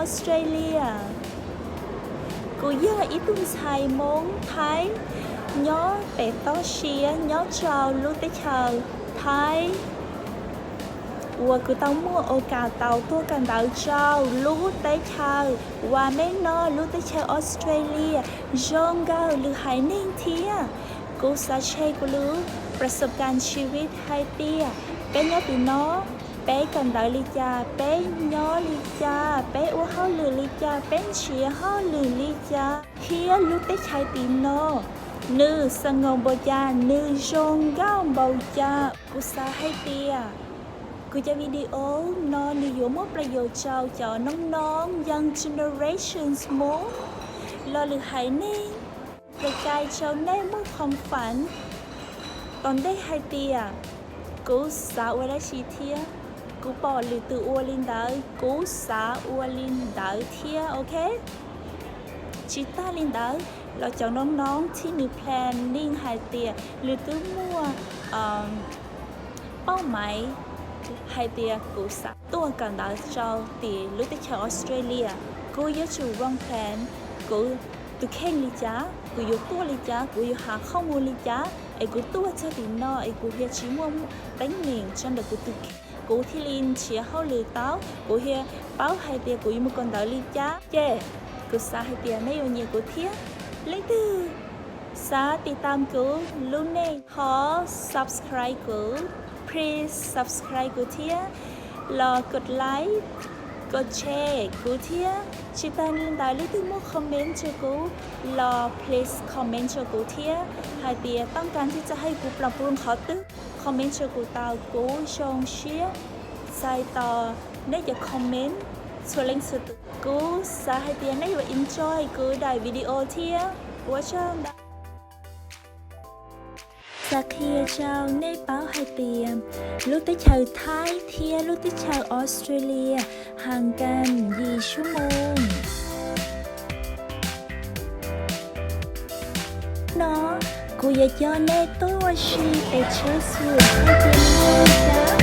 Australia. Kuv yog ib tug ntxhais Hmoob Thaib nyob pem toj siab nyob rau lub teb chaws Thaib uas kuv tau muaj ua kam tau tuaj kawm ntawv rau lub teb chaws uas nej no lub teb chaws Australia zoo nkauj lwm haiv neeg thiab. Kuv xav share kuv lubประสบการณ์ชีวิต hais tias peb nyob tim no, peb kawm ntawv li cas, peb nyob li cas, peb ua hauj lwm li cas, peb nrhiav hauj lwm li cas, thiab lub teb chaws tim no nws snow npaum cas, nws zoo nkauj npaum cas. Kuv xav hais tias kuv cov video no nws yuav muaj ประโยชน์ rau cov noob noob young generations Hmoob los lwm haiv neeg pliag cai rau nej muaj ความฝัน tom ntej hais tias kuv xav ua dab tsi thiab kuv pom lwm tus ua li ntawd kuv xav ua li ntawd thiab, ok? Tsis tas li ntawd los cov noob noob txij nws planning hais tias nws twb muaj เป้าหมาย hais tias kuv xav tuaj kawm ntawv rau tim lub teb chaws Australia, kuv yuav tsum วางแผน kuv tus kheej li cas, kuv yuav tuaj li cas, kuv yuav has khooj mus li cas es kuv tuaj txog tim no es kuv thiaj tsis muaj teeb meem rau ntawm kuv tus kheej, kuv thiaj li nrhiav hauj lwm tau, kuv thiaj paub hais tias kuv yuav mus kawm ntawv li cas. Ces kuv xav hais tias nej yuav nyiam kuv thiab. Leej twg xav tiv tam kuv lub neej ho subscribe kuv, please subscribe kuv thiab, los กดไลค์ กดแชร์ kuv thiab. Tsis tas li ntawd leej twg muaj comment rau kuv los please comment rau kuv thiab hais tias ต้องการที่จะให้กูปรับปรุง qhov twg, comment rau kuv tau, kuv zoo siab txais tos nej cov comment txhua leej txhua tus. Kuv xav hais tias nej yuav enjoy kuv daim video thiab. Ua tsaug ntau. Xav qhia rau nej paub hais tias lub teb chaws Thaib thiab lub teb chaws Australia ห่างกัน yim xuab moos. No kuv yuav coj nej tuaj ua si pem Chatswood hais tias nws zoo li cas.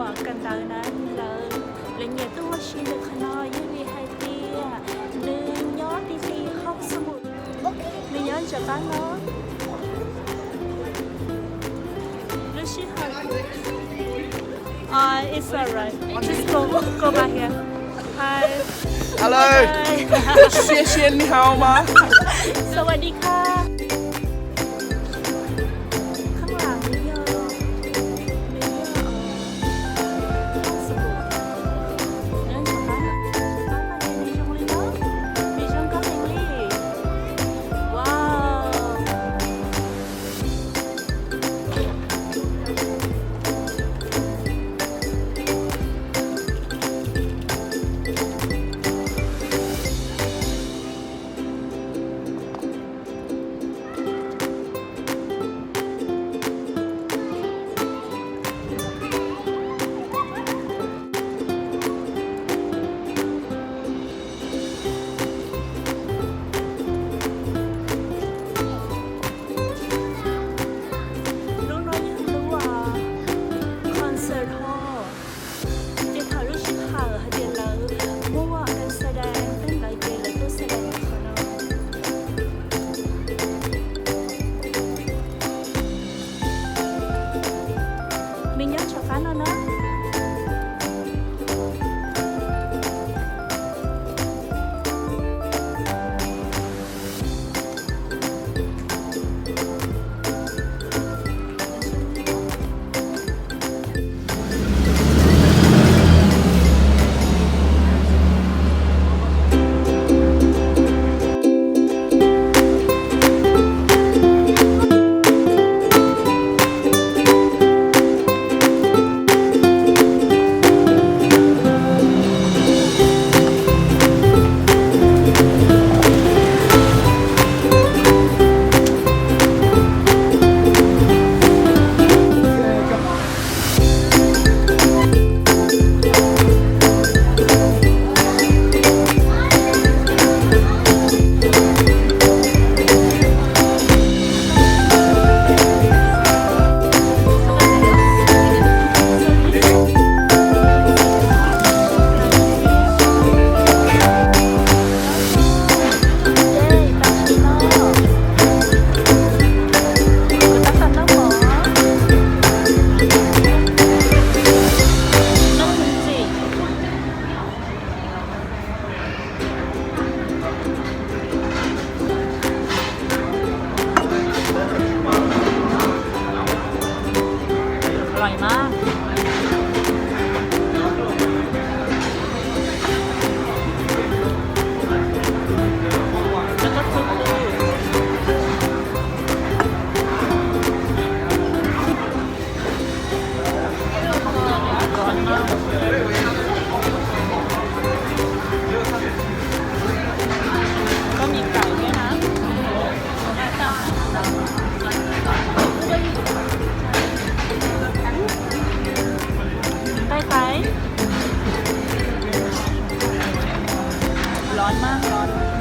Kawm ntawv na, lawv, lawv nyiam tuaj ua si ntawm qhov no yog vim hais tias nws nyob ti ti hauv xab npum, nws nyob ntawm qab no. Lub sij hawm, uh, it's alright. Just go, go back here. Hi. Hello. Hi. 谢谢，你好吗？ สวัสดีค่ะ ข้างหลังนี่เยอะ Lub no yog lub, uh, concert hall. Ces thaum lub sij hawm hais tias lawv muaj Amsterdam tej ntawd ces lawv tuaj Amsterdam qhov no. Nws nyob rov qab no na. Có mì cay nữa hả? Tay phải. Lón mát lón.